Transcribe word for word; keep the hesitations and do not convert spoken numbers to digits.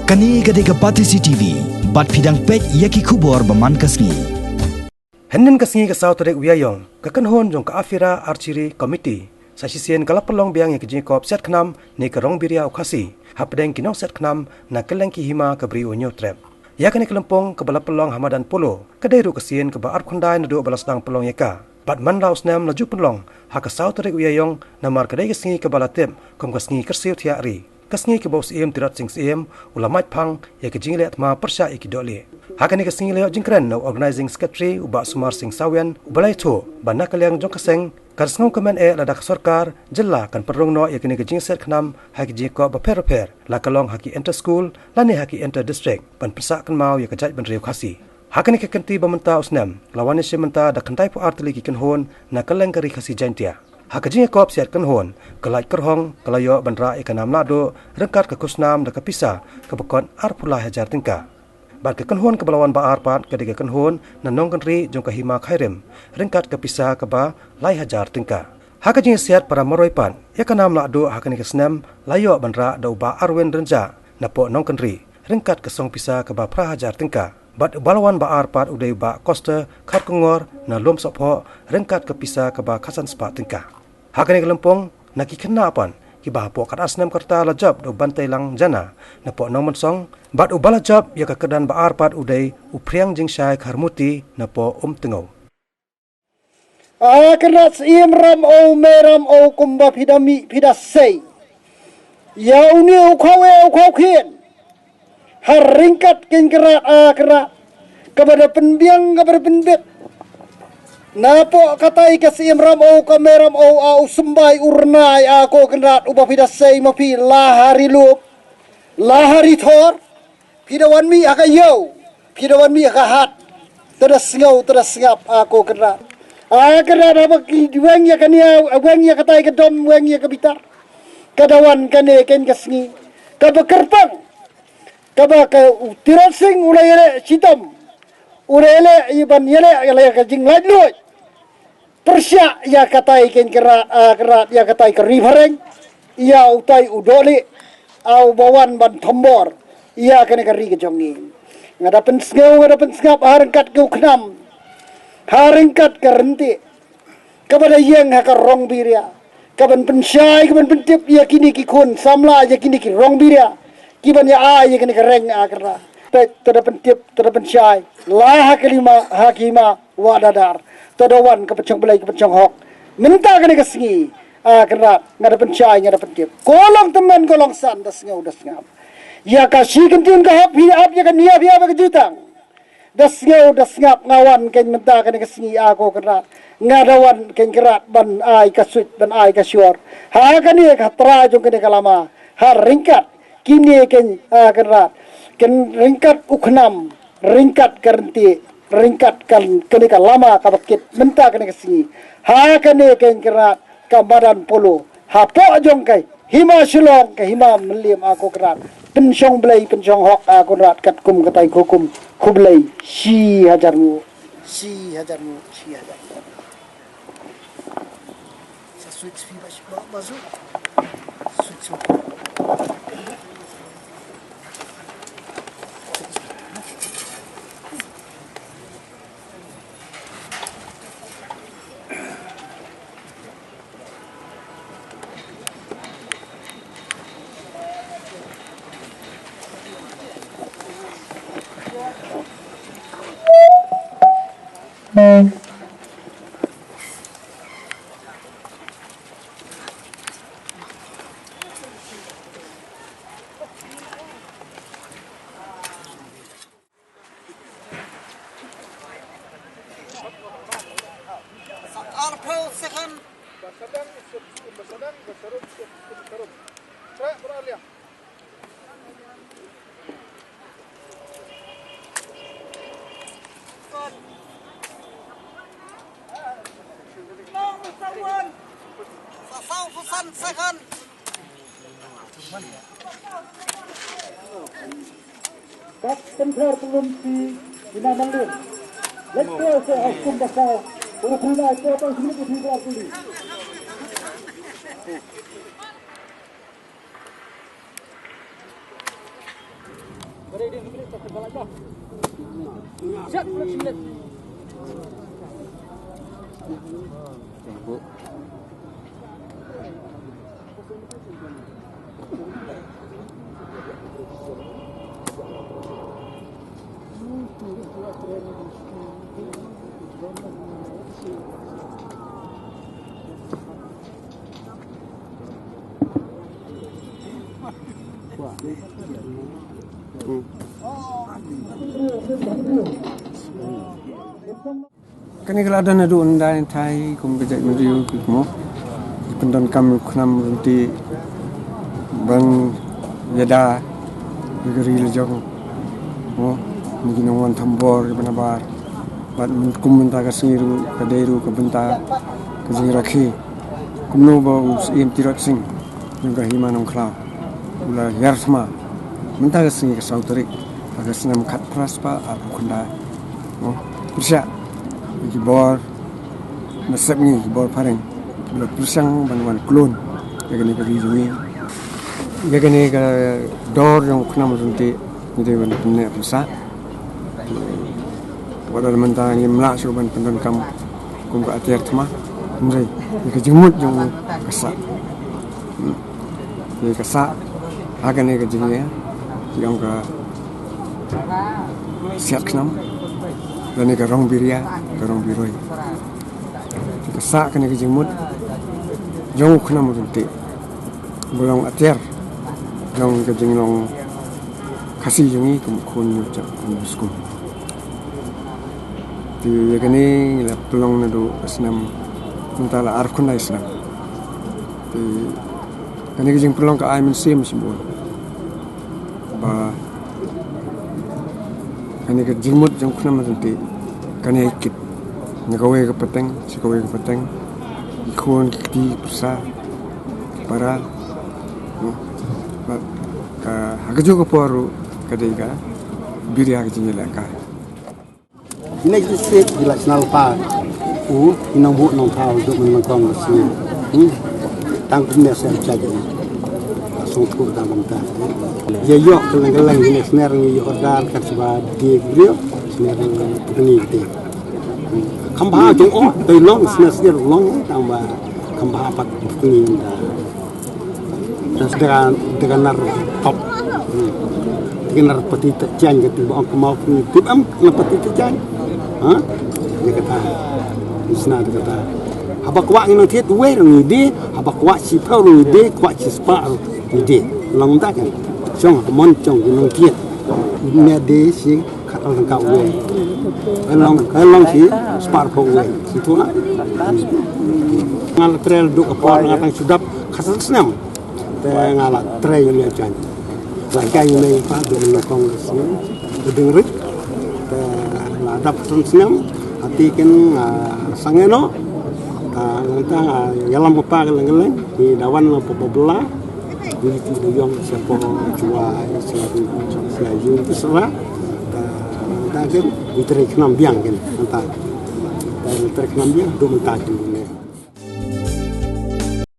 Kane ka dei ka Batesi T V, bad phi dang peit ïa ki khubor ba man ka sngi. Hynnin ka sngi ka saw tarik u Ïaïong, ka kynhun jong ka Afira Archery Committee sa shisien ka la pynlong biang ïa ka jingïakop siat khnam ne ka Rong Biria u Khasi hapdeng ki nongsiat khnam na kylleng ki hima ka Bri u Hynñiewtrep. Ïa kane ka lympung kaba la pynlong ha madan polo, ka dei ruh ka sien kaba arphew khyndai naduh ba la sdang pynlong ïa ka. Bad man la u snem la ju pynlong ha ka saw tarik u Ïaïong, namar ka dei ka sngi kaba la tip kum ka sngi kyrsiew thiah ri, ka sngi kaba u Syiem Tirot Sing Syiem u la mait phang ïa ka jingleh thma pyrshah ïa ki dohlieh. Ha kane ka sngi la ïoh jingkren na u Organising Secretary u Bah Sumar Sing Sawien, uba la ïathuh ba na ka liang jong ka seng, kan sngewkmen eh lada ka sorkar jylla kan pynrung noh ïa kane ka jingsiat khnam ha ki jingïakop bapher bapher, la ka long ha ki inter school lane ha ki inter district, ban pynsah kynmaw ïa ka jaitbynriew Khasi. Ha kane ka kynti ba mynta u snem, la wan ïashim bynta da khyndaiphew ar tylli ki kynhun na kylleng ka Ri Khasi Jaiñtia. Ha ka jingïakop siat kynhun, ka Laitkyrhong ka la ïoh ban rah ïa ka nam lahduh ryngkat ka khusnam da ka pisa kaba kot arphew lai hajar tyngka. Bad ka kynhun kaba la wan ba ar pat ka dei ka kynhun na Nongkynrih jong ka Hima Khyrim ryngkat ka pisa kaba lai hajar tyngka. Ha ka jingïasiat para marwei pat, ïa ka nam lahduh ha kane ka snem la ïoh ban rah da u Bah Arwin Rynjah napoh Nongkynrih ryngkat ka song pisa kaba phra hajar tyngka. Bad uba la wan ba ar pat u dei u Bah Koster Kharkongor na Lumsohphoh ryngkat ka pisa kaba khatsan spah tyngka. Ha kane ka lympung, na ki khynnah pat kiba hapoh khatar snem ka rta la jop da u Banteilang Jana napoh Nongmynsong, bad uba la jop ïa ka kyrdan ba ar pat u dei u Phriang Jingshai Kharmuti napoh Umtngew. A Kynrad Syiem Ramew, Mei Ramew, kumba phi da mih phi da sei ïa une u khaw eh u khaw khian, ha ryngkat Kynrad, a Kynrad, kaba da pynbiang kaba da pynbit. Napoh katai ka Syiem Ramew, ka Mei Ramew, a u symbai u rnai, a ko Kynrad, uba phi da sei ma phi la ha ri lup, la ha ri thor, phi da wan mih ha ka ïew, phi da wan mih ha ka hat. Te da sngew, te da sngap, a ko Kynrad. A Kynrad, haba ki weng ïa kane, weng ïa katai ka dom, weng ïa ka bitar, ka da wan kane keiñ ka sngi kaba kyrpang, kaba ka u Tirot Sing u la ïaleh shitom, u la ïaleh ïa ban ïaleh ïa la ka jinglaitluid. Pyrshah ïa katai keiñ Kynrad, a Kynrad, ïa katai ka ri phareng, ïa utai u dohlieh, a uba wan ban thombor ïa kane ka ri ka jong ngi. Nga da pynsngew, nga da pynsngap ha ryngkat ka u khnam, ha ryngkat ka ryntieh, kaba da ïeng ha ka Rong Biria, kaban pynshai, kaban pyntip ïa kine ki khun samla, ïa kine ki Rong Biria, kiban ïa ai ïa kane ka reng, a Kynrad. Te, te da pyntip, te da pynshai la ha ka lima, ha ka hima Wah Dadar. Te da wan ka pynshong Blei, ka pynshong hok. Mynta kane ka sngi, a Kynrad, nga da pynshai, nga da pyntip, ko long tymmen, ko long san, da sngew, da sngap. Ïa ka shi kyntien ka hok phi ap, ïa ka nia phi ap ïa ka jutang. Da sngew, da sngap, nga wan keiñ mynta kane ka sngi, a ko Kynrad. Nga da wan keiñ Kynrad ban ai ka suit, ban ai ka shuwa ha kane ka trai jong kane ka lama, ha ryngkat kine keiñ, a Kynrad, keiñ ryngkat u khnam, ryngkat ka ryntieh, ryngkat kan, kane ka lama kaba kit mynta kane ka sngi, ha kane keiñ Kynrad, ka madan polo, hapoh jong ka hima Shillong, ka hima Mylliem, a ko Kynrad. Pynshong Blei, pynshong hok, a ko Kynrad, katkum katai ka hukum. Khublei shi hajar nguh, shi hajar nguh, shi hajar nguh. Sa switch phi ba, ba, ba, switch. Switch. Arphew second. Sa saw phew san second. Kat pynthor pynlum ki ina nang lim. Lek kyo se ha kum ba saw. Uru pynai ko tang sini putih ko pulih. Kane ka la don haduh ynda ynthai kum ka jaitbynriew ki kmo ki pyndonkam u khnam ryntih ban ïada ïa ka ri la jong. Mo, ngi ki nongwan thombor ki ban bar. Bad kum mynta ka sngi ruh ka dei ruh ka bynta ka jingrakhe. Kumno ba u Syiem Tirot Sing jong ka Hima Nongkhlaw u la hiar thma mynta ka sngi ka saw tarik ha ka snem khatphra spah arphew khyndai. Mo, pyrshah ki bor na sep ngi ki bor phareng ki la pyrshang ban wan klun ïa kane ka ri jong ngi. Ïa kane ka dor jong u khnam ryntih ngi dei ban pynneh pynsah. Wat la mynta ngim lah shuh ban pyndonkam kum ka atiar thma. Hynrei ïa ka jingmut jong u ka sah. Hmm. Ïa ka sah ha kane ka jingïa jong ka siat khnam lane ka rong biria, ka rong biroi. Ïa ka sah kane ka jingmut jong u khnam ryntih ba long atiar jong ka jinglong Khasi jong ngi kum u khun u jait kum u skul. Te ïa kane ngi la pynlong naduh ka snem, mynta la arphew khyndai snem. Te kane ka jingpynlong ka ai mynsiem shibun ba kane ka jingmut jong u khnam ryntih kane ai kit na kawei ka pateng sha kawei ka pateng, ki khun ki kti ki pyrsa ki para. Bad ka ha kajuh ka por ruh ka dei ka biria ka jingïalehkai. Ine ki state ki la shna lypa u ki nongbuh nongthaw u duk mynnyngkong ka sngi. Hmm. Tang kumne se cha ji. Ka song tku tang kumta. Ïa ïoh ka leng ka leng ine sner ngi ïoh order ka sba die briew sner putni te. Kham bha jong o dei long sner sner long tang ba kham bha pat putni da. Das daga daga nar top. Hmm. Daga nar pati ta chang ka ti ba ong kmau putni tip am na pati ta chang. Ha? Ni kata. Ni sna daga ta. Haba kwah ngi nang thied wei rang ngi die, haba kwah shi phew rang ngi die, kwah shi spah rang ngi die. Long da kan. Chong mon chong ngi nang thied. Ne die shi khatar tang ka wei. Kan long kan long shi spah phew wei. Shi tu na. Ngal trel duk ka por nga tang sudap khatar snem. Te nga la trei ïa jan. La kai ïa mei pa dei na kong snem. Te ding rit. Te la dap tun snem. Hati ken, ah, sangeno. Ta lang ta, ah, ïalam pa ka leng leng. Ni dawan la pa bla. Ni ti da yong sia po chua sia ri sia yu ti sra. Ta lang ta ken ni trei khnam biang ken. Ta. Ta trei khnam biang do mynta ken ne.